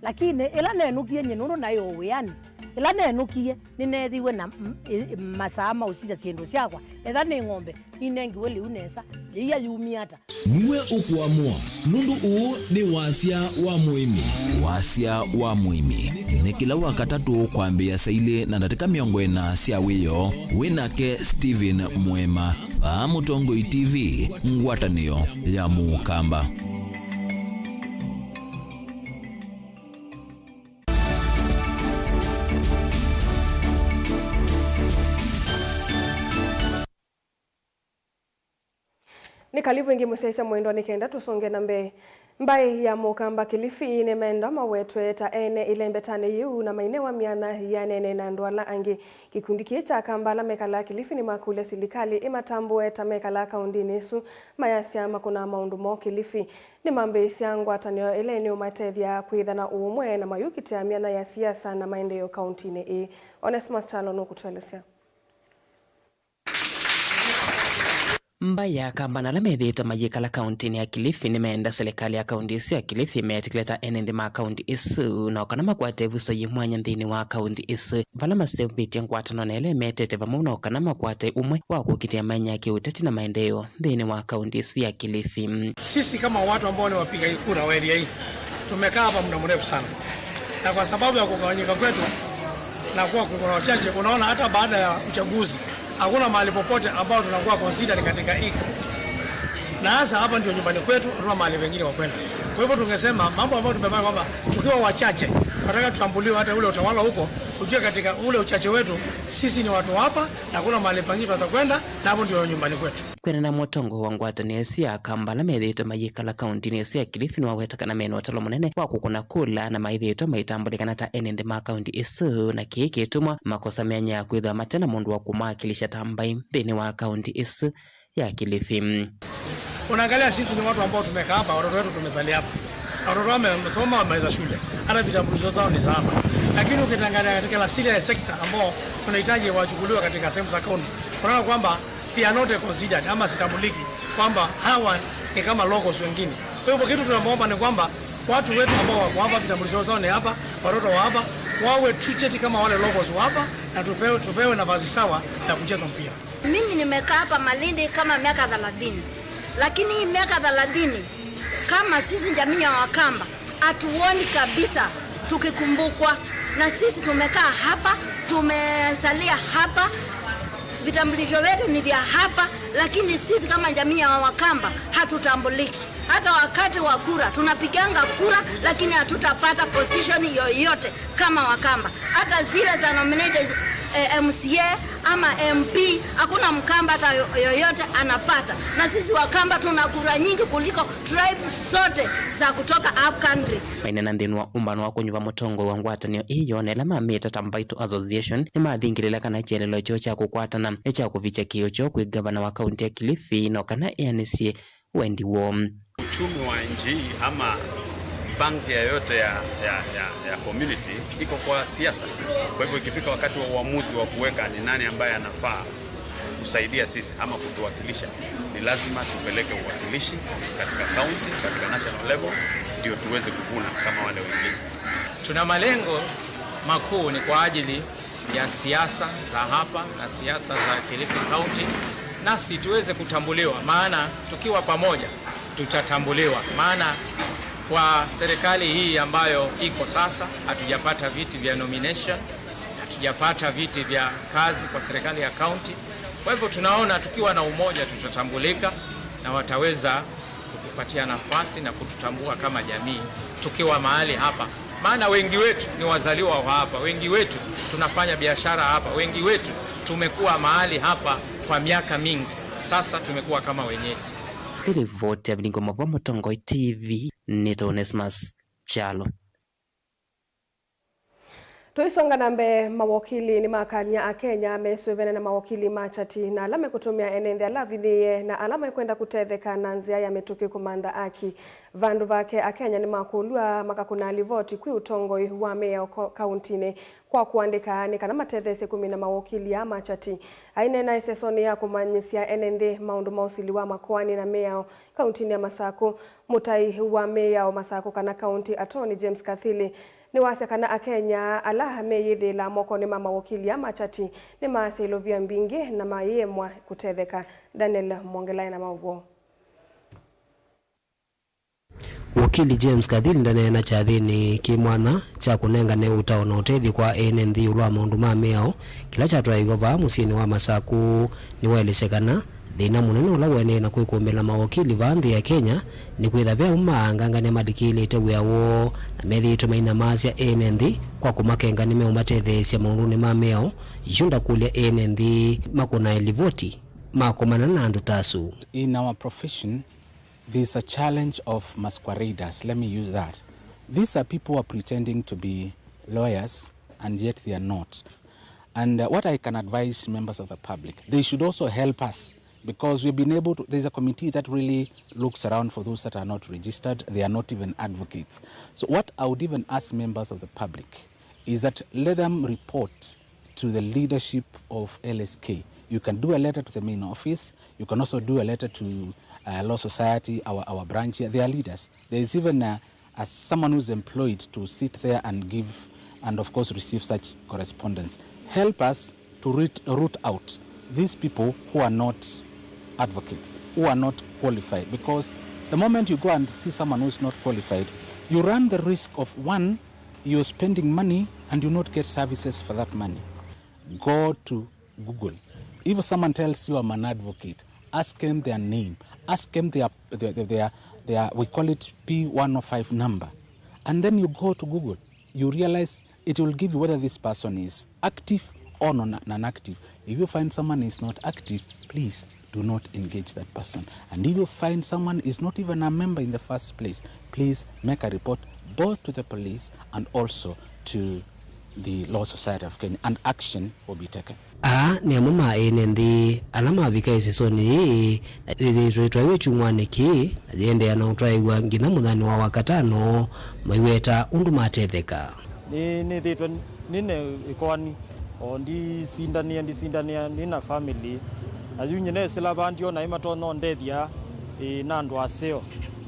Lakini ĩla nenũkie nyie nũndũ naĩ o wĩanĩ, ĩla nenũkie nĩneethiwe na m-, ĩ-, masaa ma ũsisya syĩndũ syakwa. Etha nĩ ng'ombe, ninengiwe lĩu nesa, yĩia yumie ata? Nue ũkũamũa, nũndũ ũũ nĩ wasya wa mũĩmi. Wasya wa mũĩmi nĩ kĩla Wakatatũ kwambĩĩa saa ilĩ na ndatĩka mĩongo ĩna sya wĩoo, wĩ nake Stephen Mũema, vaa Mũtongoi T V, ngwatanĩo ya Mũkamba. Kalivu ĩngĩ mũsyaĩĩsya mwendwa nĩ kenda tũsonge na mbee. Mbaĩ ya Mũkamba Kilifi nĩmenda mawetwe ta ene ĩlembetanĩ yĩu na mainewa myanya yĩanene na andũ ala angĩ. Kĩkundi kĩĩ kya Akamba ala mekalaa Kilifi nĩmakũlya silikalĩ ĩmatambũe ta mekalaa kaũndĩnĩ ĩsu, mayasya makũnaa maũndũ moo Kilifi. Nĩmambĩĩsya ngwatanĩo ĩla ĩnĩũmatethya kwĩthana ũũmwe na mayũkitĩa myanya ya siasa na maendeeo kaũntĩnĩ ĩĩ. Onesmus Kyalo nũkũtũelesya. Mbaĩ ya Akamba na ala methĩĩtwe mayĩkala kaũntĩnĩ ya Kilifi nĩmeenda silikalĩ ya kaũntĩ ĩsu ya Kilifi ĩmetĩkĩle ta ene nthĩ ma kaũntĩ ĩsu, na o kana makwate ĩvuso yĩ mwanya nthĩnĩ wa kaũntĩ ĩsu, vala maseũvĩtye ngwatanĩo na ĩla ĩmetete vamwe, na o kana makwate ũmwe wa kũkitĩa maenya ya kĩũteti na maendeeo nthĩnĩ wa kaũntĩ ĩsu ya Kilifi. Sisi kama watu ambao ni wapiga kura wa area hii, tumekaa hapa muda mrefu sana, na kwa sababu ya kugawanyika kwetu na kuwa kuna wachache, unaona hata baada ya uchaguzi hakuna mahali popote ambao tunakuwa considered katika hii county. Na hasa hapa ndio nyumbani kwetu, hatuna mahali pengine wa kwenda. Kwa hivyo tungesema mambo ambayo tumefanya kwamba tukiwa wachache, tunataka tutambuliwe hata ule utawala huko, ujue katika ule uchache wetu, sisi ni watu hapa, na hakuna mahali pengine tunaweza kwenda, na hapo ndio nyumbani kwetu. Kwĩanana na mũtongoi wa ngwatanĩo ĩsu ya Akamba ala methĩĩtwe mayĩkala kaũntĩnĩ ĩsu ya Kilifi nĩwaweta kana mena ũtalo mũnene wa kũkũna kula na maĩthĩĩtwe maitambũlĩkana ta ene nthĩ ma kaũntĩ ĩsu, na kĩĩ kĩtũmwa makosa myanya ya kwĩthwa mate na mũndũ wa kũmawakilisha ta mbaĩ nthĩnĩ wa kaũntĩ ĩsu ya Kilifi. Unaangalia, sisi ni watu ambao tumekaa hapa, watoto wetu tumezalia hapa, na watoto wamesoma, wamemaliza shule, hata vitambulisho zao ni za hapa. Lakini ukiangalia katika la zile sekta ambao tunahitaji wachukuliwe katika sehemu za kaunti, unaona kwamba they are not considered ama sitambuliki kwamba hawa ni kama locals wengine. Kwa hivyo kitu tunaomba ni kwamba watu wetu ambao wako hapa, vitambulisho zao ni hapa, watoto wa hapa, wawe treated kama wale locals wa hapa, na tupewe, tupewe nafasi sawa ya kucheza mpira. Mimi nimekaa hapa Malindi kama miaka thelathini, lakini hii miaka thelathini kama sisi jamii ya Wakamba hatuoni kabisa tukikumbukwa, na sisi tumekaa hapa, tumesalia hapa, vitambulisho vyetu ni vya hapa, lakini sisi kama jamii ya Wakamba hatutambuliki. Hata wakati wa kura tunapiganga kura, lakini hatutapata position yoyote kama Wakamba. Hata zile za nominated, eh, M C A ama M P, hakuna Mkamba hata yo-, yoyote anapata. Na sisi Wakamba tuna kura nyingi kuliko tribes zote za kutoka up country. Mainena nthĩnĩ wa ũmbano wa kũnyuva mũtongoi wa ngwatanĩo ĩyo, na ĩla mamĩĩta ta Mbaitũ Association, nĩmathingĩlĩle kana kyelelo kyoo kya kũkwatana nĩ kya kũvikya kĩĩo kyoo kwĩ ngavana wa kaũntĩ ya Kilifi, no kana eanĩsye wendi woo. Uchumi wa nchi hii ama bank yoyote ya, ya, ya, ya community iko kwa siasa. Kwa hivyo ikifika wakati wa uamuzi wa kuweka ni nani ambaye anafaa kusaidia sisi ama kutuwakilisha, ni lazima tupeleke uwakilishi katika county, katika national level, ndio tuweze kuvuna kama wale wengine. Tuna malengo makuu ni kwa ajili ya siasa za hapa na siasa za Kilifi County, nasi tuweze kutambuliwa, maana tukiwa pamoja tutatambuliwa, maana kwa serikali hii ambayo iko sasa hatujapata viti vya nomination, hatujapata viti vya kazi kwa serikali ya county. Kwa hivyo tunaona tukiwa na umoja tutatambulika na wataweza kutupatia nafasi na kututambua kama jamii tukiwa mahali hapa, maana wengi wetu ni wazaliwa wa hapa, wengi wetu tunafanya biashara hapa, wengi wetu tumekuwa mahali hapa kwa miaka mingi. Sasa tumekuwa kama wenyeji. Nĩ livoti ya Vilingo Mavo, Mũtongoi T V, nĩ Onesmus Kyalo. Tũisonga na mbee, mawokili nĩmakany'a Akenya mesũĩvane na mawokili ma kyati na ala mekũtũmĩa ene nthĩ ala avithĩĩe na ala mekwenda kũtetheka na nzĩa ya mĩtũkĩ kũmantha aki. Vandũ vake, Akenya nĩmakũlw'a makakũna livoti kwĩ ũtongoi wa mĩao ko-, kaũntĩnĩ kwa kũandĩka nĩ kana matetheesye kũmina mawokili aa ma kyati. Aineena ĩsesonĩ ya kũmanyĩsya ene nthĩ maũndũ ma ũsili wa makoani na mĩao kaũntĩnĩ ya Masakũ, mũtai wa mĩao Masakũ kana County Attorney James Kathili nĩwasya kana Akenya ala meyĩthĩĩlaa mokonĩ ma mawokili aa ma kyati nĩmaasya ilovia mbingĩ na mayĩemwa kũtetheka. Daniel Mwongela ena maũvoo. Wakili James Kathili ndaneena kyathĩnĩ kĩ mwanya kya kũnengane ũtao na ũtethyo kwa ene nthĩ ĩũlũ wa maũndũ ma mĩao kĩla kyatwaĩiwe vaa mũsyĩnĩ wa Masakũ. Nĩwaelesya kana thĩna mũnene ũla ũendee na kwĩkũmbĩla mawokili vaa nthĩ ya Kenya nĩ kwĩtha ve amwe maangangane malikĩlĩte wĩa woo na methĩĩtwe mainyamaasya ene nthĩ kwa kũmakenga nĩmeũmatetheesya maũndũnĩ ma mĩao. Yu ndakũlya ene nthĩ makũnae livoti makomana na andũ ta asu. In our profession, there's a challenge of masqueraders. Let me use that. These are people who are pretending to be lawyers and yet they are not. And uh, what I can advise members of the public, they should also help us because we've been able to, there's a committee that really looks around for those that are not registered, they are not even advocates. So what I would even ask members of the public is that let them report to the leadership of L S K. You can do a letter to the main office. You can also do a letter to uh, Law Society, our, our branch here. They are leaders. There is even a, as someone who's employed to sit there and give and of course receive such correspondence. Help us to root, root out these people who are not advocates, who are not qualified, because the moment you go and see someone who's not qualified, you run the risk of, one, you're spending money and you not get services for that money. Go to Google. If someone tells you I'm an advocate, ask them their name, ask them their, their, their, their, their we call it P one oh five number, and then you go to Google, you realize it will give you whether this person is active or non, non-active. If you find someone is not active, please do not engage that person. And if you find someone is not even a member in the first place, please make a report both to the police and also to the Law Society of Kenya, and action will be taken. Aa nĩ amwe ma ene nthĩ ala mavika ĩsisonĩ yĩĩ, na yĩthĩĩtwe ĩtwaiwe kyumwanĩ kĩĩ, na yĩendeea na ũtwaĩwa nginya mũthenya wa Wakatano, maiweta ũndũ matetheka. Nĩ, nĩthĩĩtwe nĩ na ĩkoani, o ndisindanĩa, ndisindanĩa nĩ na family. Na yu nyie nesĩla vaa ndiona ĩmatonya ũndethya, ĩ, na andũ aseo.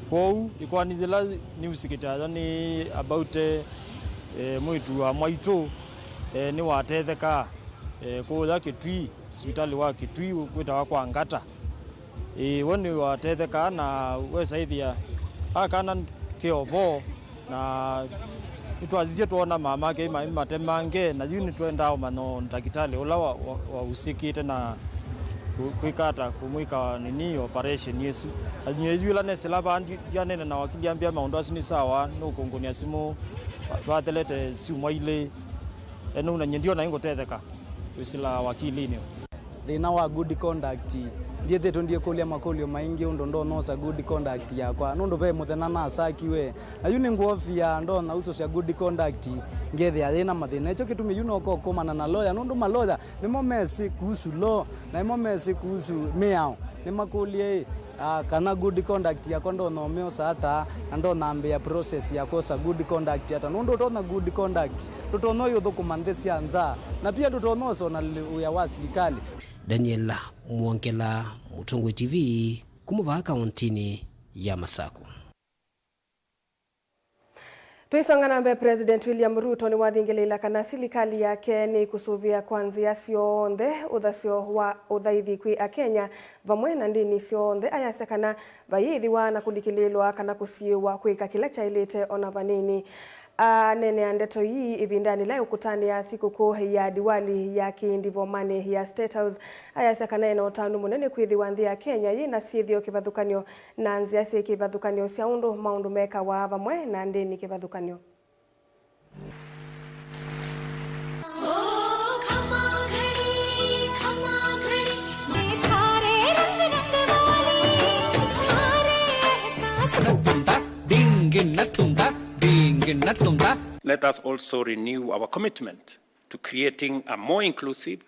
Kwoou ĩkoani yĩla nĩusikĩte ayo nĩ about, eh, mwĩĩtu wa mwaitũ, eh, nĩwatethekaa, eh, kũũya Kĩtui, sivitalĩ wa Kĩtui kwĩtawa kwa Ngata. Ĩĩ, we nĩwatethekaa na wesaĩthĩa akana ke o vo, na nĩtwasisye twoona mamake ma-, matemange, na yu nĩtwendaa ũmanya o ndakĩtalĩ ũla wa, wa, wausĩkĩte na kũ-, kwĩka ata kũmwĩka nini operation ĩsu. Na nyie yu ĩla nesĩla vaa ndi-, ndyaneena na wakili ambĩa maũndũ asu nĩ sawa, nũkũngũnĩa simũ va-, vathelete syumwa ilĩ. Enu na nyie ndiona ingũtetheka kwĩsĩla wakilinĩ. Thĩna wa good conduct, ndyĩthĩtwe ndiĩkũlya makũlyo maingĩ ũndũ ndonoosa good conduct yakwa, nũndũ ve mũthenya nasakiwe. Na yu nĩngũovia ndona uso sya good conduct, ngethĩa yĩna mathĩna. Nĩkyo kĩtumi yu noka ũkomana na lawyer, nũndũ ma lawyer nĩmo mesĩ kuhusu law, na nĩmo mesĩ kuhusu mĩao. Nĩmakũlye ĩ, ah, kana good conduct yakwa ndonya ũmĩosa ata, na ndonya ambĩa process ya kwosa good conduct ata. Nũndũ ũtonya good conduct, ndũtonya ũyũthũkũma nthĩ sya nza, na pia ndũtonya ũsona wĩa wa silikalĩ. Daniel Mwongela, Mũtongoi T V, kuma vaa kauntinĩ ya Masaku. Tũisonga na mbee, President William Ruto nĩwathingĩlĩĩla kana silikalĩ yake nĩkũsũvĩa kwa nzĩa syonthe ũthasyo wa ũthaithi kwĩ Akenya vamwe na ndĩni syonthe, ayasya kana vayĩthĩwa na kũlikĩlĩĩlwa kana kũsiĩĩwa kwĩka kĩla kyaĩlĩte ona vanini. Aneenea ndeto ii ĩvindanĩ yĩla ĩũkũtanĩa sikũkũ ya Diwali ya kĩĩndĩ vomanĩ ya State House, ayasya kana ena ũtanu mũnene kwĩthĩwa nthĩ ya Kenya yĩna syĩthĩo kĩvathũkany'o na nzĩa syĩ kĩvathũkany'o sya ũndũ maũndũ mekawa vamwe na ndĩni kĩvathũkany'o. Let us also renew our commitment to creating a more inclusive,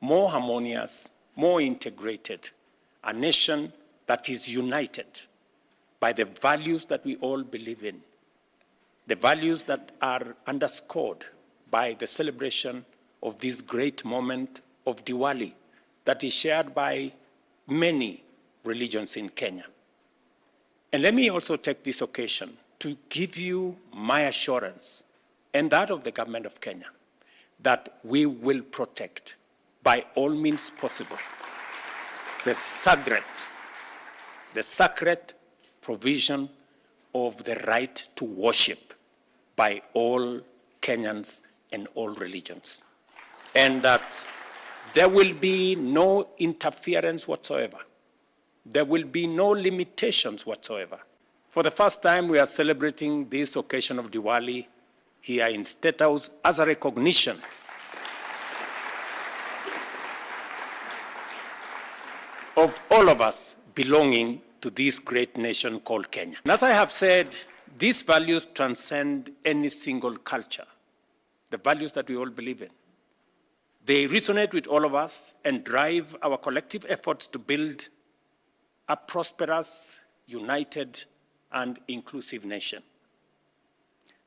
more harmonious, more integrated, a nation that is united by the values that we all believe in, the values that are underscored by the celebration of this great moment of Diwali that is shared by many religions in Kenya. And let me also take this occasion to give you my assurance and that of the government of Kenya that we will protect by all means possible the sacred, the sacred provision of the right to worship by all Kenyans and all religions, and that there will be no interference whatsoever. There will be no limitations whatsoever. For the first time, we are celebrating this occasion of Diwali here in State House as a recognition of all of us belonging to this great nation called Kenya. And as I have said, these values transcend any single culture, the values that we all believe in. They resonate with all of us and drive our collective efforts to build a prosperous, united, and inclusive nation.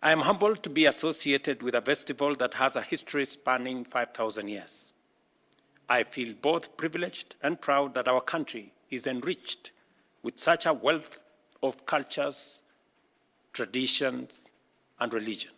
I am humbled to be associated with a festival that has a history spanning five thousand years. I feel both privileged and proud that our country is enriched with such a wealth of cultures, traditions, and religion.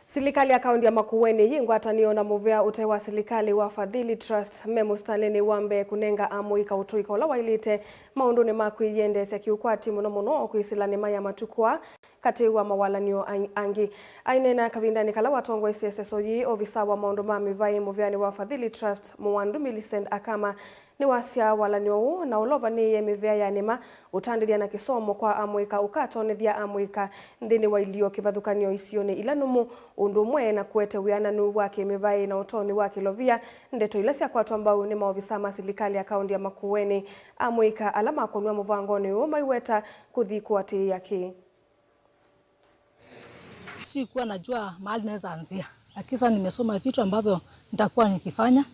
Silikalĩ ya kaũntĩ ya Makueni yĩ ngwatanĩo na mũvĩa ũte wa silikalĩ wa Fadhili Trust me mũsitalĩnĩ wa mbee kũnenga amũika ũtũĩka ũla waĩlĩte maũndũnĩ ma kwĩyendeesya kĩũkwati, mũno mũno kwĩsĩla nĩma ya matukũ aa katĩ wa mawalany'o ang-, angĩ. Aineena kavindanĩ kala watongoesye seso yĩĩ, ovisa wa maũndũ ma mĩvaĩ mũvĩanĩ wa Fadhili Trust, Mũwandu Millicent Akama, nĩwasya walany'o ũũ na ũla ũvanĩĩe mĩvĩa ya nĩma ũtandĩthya na kĩsomo kwa amũika ũkatonyethya amũika nthĩnĩ wa ilio kĩvathũkany'o isionĩ ila nũmũ, ũndũ ũmwe na kũete wĩananu wa kĩmĩvaĩ na ũtonyi wa kĩlovia, ndeto ila syakwatwa mbau nĩ maovisa ma silikalĩ ya kaũntĩ ya Makueni. Amũika ala makonw'a mũvangonĩ ũũ maiweta kũthi kũatĩĩa kĩĩ. Sikuwa najua mahali naweza anzia, lakini sasa nimesoma vitu ambavyo nitakuwa nikifanya,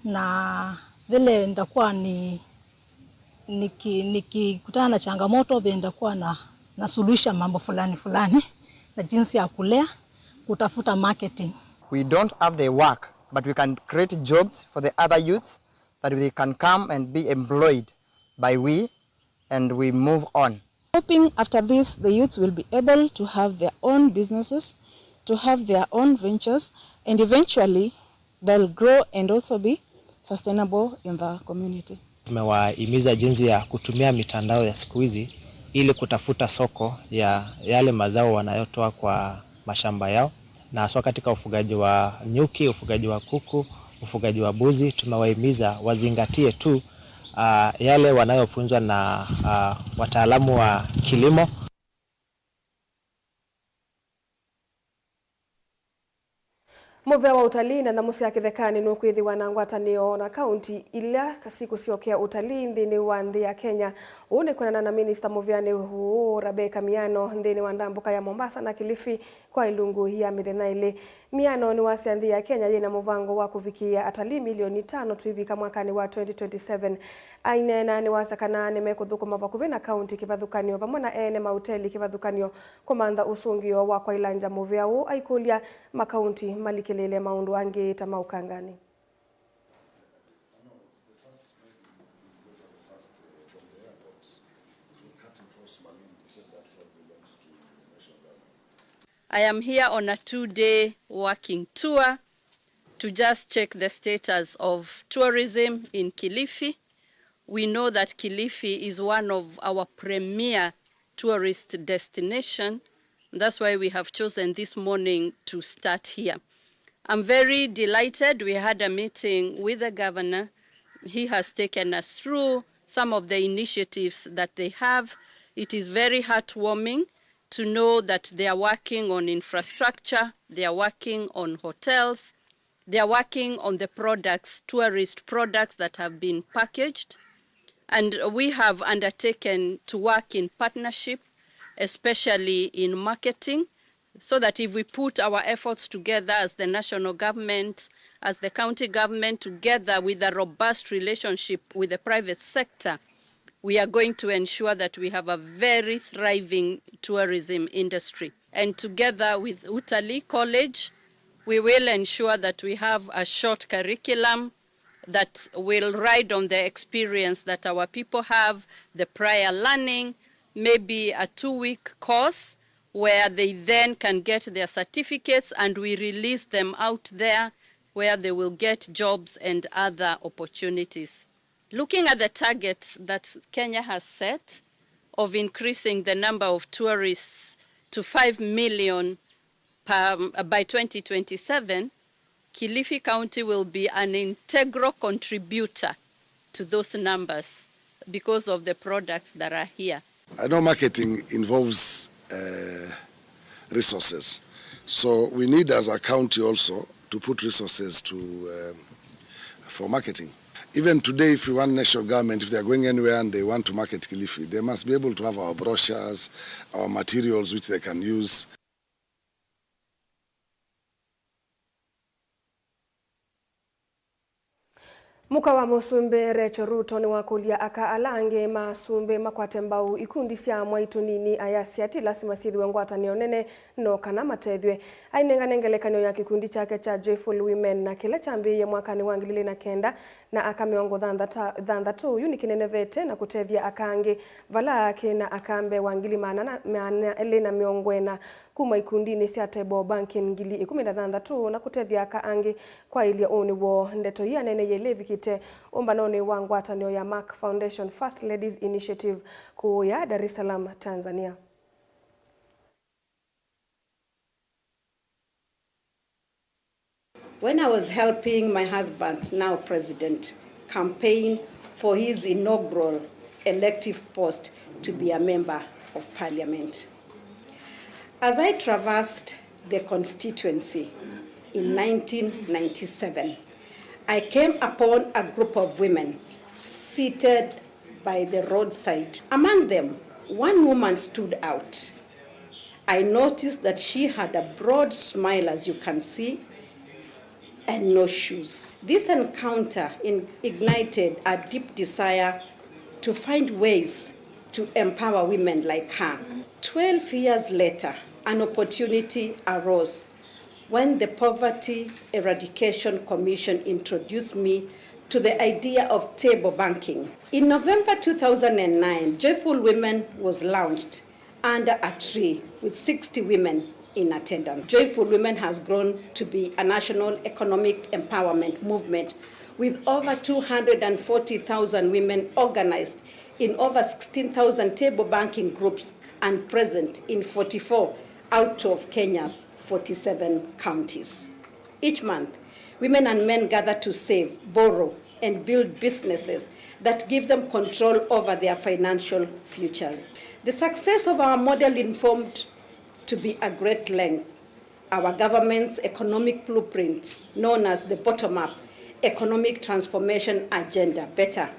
na vile nitakuwa ni, niki-, nikikutana na changamoto, vile nitakuwa na, nasuluhisha mambo fulani fulani, na jinsi ya kulea, kutafuta marketing. We don't have the work, but we can create jobs for the other youths that they can come and be employed by we, and we move on. Hoping after this, the youths will be able to have their own businesses, to have their own ventures, and eventually they'll grow and also be sustainable in the community. Tumewahimiza jinsi ya kutumia mitandao ya siku hizi ili kutafuta soko ya yale mazao wanayotoa kwa mashamba yao, na haswa katika ufugaji wa nyuki, ufugaji wa kuku, ufugaji wa mbuzi. Tumewahimiza wazingatie tu, ah, yale wanayofunzwa na, ah, wataalamu wa kilimo. Mũvĩa wa ũtalii na nyamũ sya kĩthekanĩ nũkwĩthĩwa na ngwatanĩo na kaũnti ila sikũsyokea ũtalii nthĩnĩ wa nthĩ ya Kenya. Ũu nĩ kwĩanana na minista mũvĩanĩ ũũ, Rebecca Miano, nthĩnĩ wa ndambũka ya Mombasa na Kilifi kwa ilungu ya mĩthenya ĩlĩ. Miano nĩwasya nthĩ ya Kenya yĩna mũvango wa kũvikĩĩa atalii milioni itano twĩvika mwakanĩ wa twenty twenty-seven. Aineena nĩwasya kana nĩmekũthũkũma vakuvĩ na kaũnti kĩvathũkany'o vamwe na ene maũteli kĩvathũkany'o kũmantha ũsũngĩo wa kwaĩlangya mũvĩa ũũ, aikũlya makaũnti malikĩlĩĩle maũndũ angĩ ta ma ũkanganĩ. I am here on a two-day working tour to just check the status of tourism in Kilifi. We know that Kilifi is one of our premier tourist destination. That's why we have chosen this morning to start here. I'm very delighted. We had a meeting with the governor. He has taken us through some of the initiatives that they have. It is very heartwarming to know that they are working on infrastructure, they are working on hotels, they are working on the products, tourist products that have been packaged. And we have undertaken to work in partnership, especially in marketing, so that if we put our efforts together as the national government, as the county government, together with a robust relationship with the private sector, we are going to ensure that we have a very thriving tourism industry. And together with Utalii College, we will ensure that we have a short curriculum that will ride on the experience that our people have, the prior learning, maybe a two-week course where they then can get their certificates and we release them out there where they will get jobs and other opportunities. Looking at the target that Kenya has set of increasing the number of tourists to five million per, by twenty twenty-seven, Kilifi County will be an integral contributor to those numbers because of the products that are here. I know marketing involves, uh, resources, So we need as a county also to put resources to, um, for marketing. Even today, if we want national government, if they are going anywhere and they want to market Kilifi, they must be able to have our brochures, our materials which they can use. Mũka wa Mũsumbĩ Rachel Ruto nĩwakũlya aka ala angĩ ma asumbĩ makwate mbau ikundi sya amwaitũ nini ayasya ti lasima syĩthĩwe ngwatanĩo nene no kana matethw'e. Ainengane ngelekany'o ya kĩkundi kyake kya Joyful Women na kĩla kyambĩĩie mwakanĩ wa ngili ilĩ na kenda na aka mĩongo thanthatũ, yu nĩkĩnenevete na kũtethya aka angĩ vala kĩna aka mbee wa ngili maana na, maana elĩ na mĩongo ĩna kuma ikundinĩ sya Table Banking ngili ikũmi na thanthatũ na kũtethya aka angĩ kwaĩlya ũnĩ woo. Ndeto ii aneeneie ĩla ĩvikĩte ũmbanonĩ wa ngwatanĩo ya Mark Foundation First Ladies Initiative kũũya Dar es Salaam, Tanzania. When I was helping my husband, now President, campaign for his inaugural elective post to be a member of parliament. As I traversed the constituency in nineteen ninety-seven, I came upon a group of women seated by the roadside. Among them, one woman stood out. I noticed that she had a broad smile, as you can see, and no shoes. This encounter in-, ignited a deep desire to find ways to empower women like her. Twelve years later, an opportunity arose when the Poverty Eradication Commission introduced me to the idea of table banking. In November two thousand and nine, Joyful Women was launched under a tree with sixty women in attendance. Joyful Women has grown to be a national economic empowerment movement with over two hundred and forty thousand women organized in over sixteen thousand table banking groups and present in forty-four out of Kenya's forty-seven counties. Each month, women and men gather to save, borrow, and build businesses that give them control over their financial futures. The success of our model informed to be a great length our government's economic blueprint, known as the Bottom-Up Economic Transformation Agenda, better,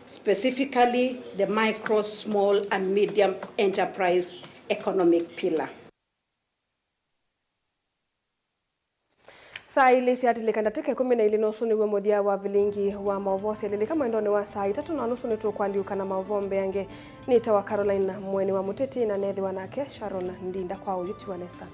specifically the micro, small, and medium enterprise economic pillar. Saa ilĩ syatilĩka ndatĩka ĩkũmi na ilĩ, na ũsu nĩw'o mũthya wa vilingi wa maũvoo syelĩlĩka mwendonĩ wa saa itatũ na nusu. Nĩtũkũalyũka na maũvoo mbeange. Nĩtawa Caroline Mũeni wa Mũtĩtĩ, na neethĩwa nake Sharon Ndinda. Kwa ũyu, tiwa nesa.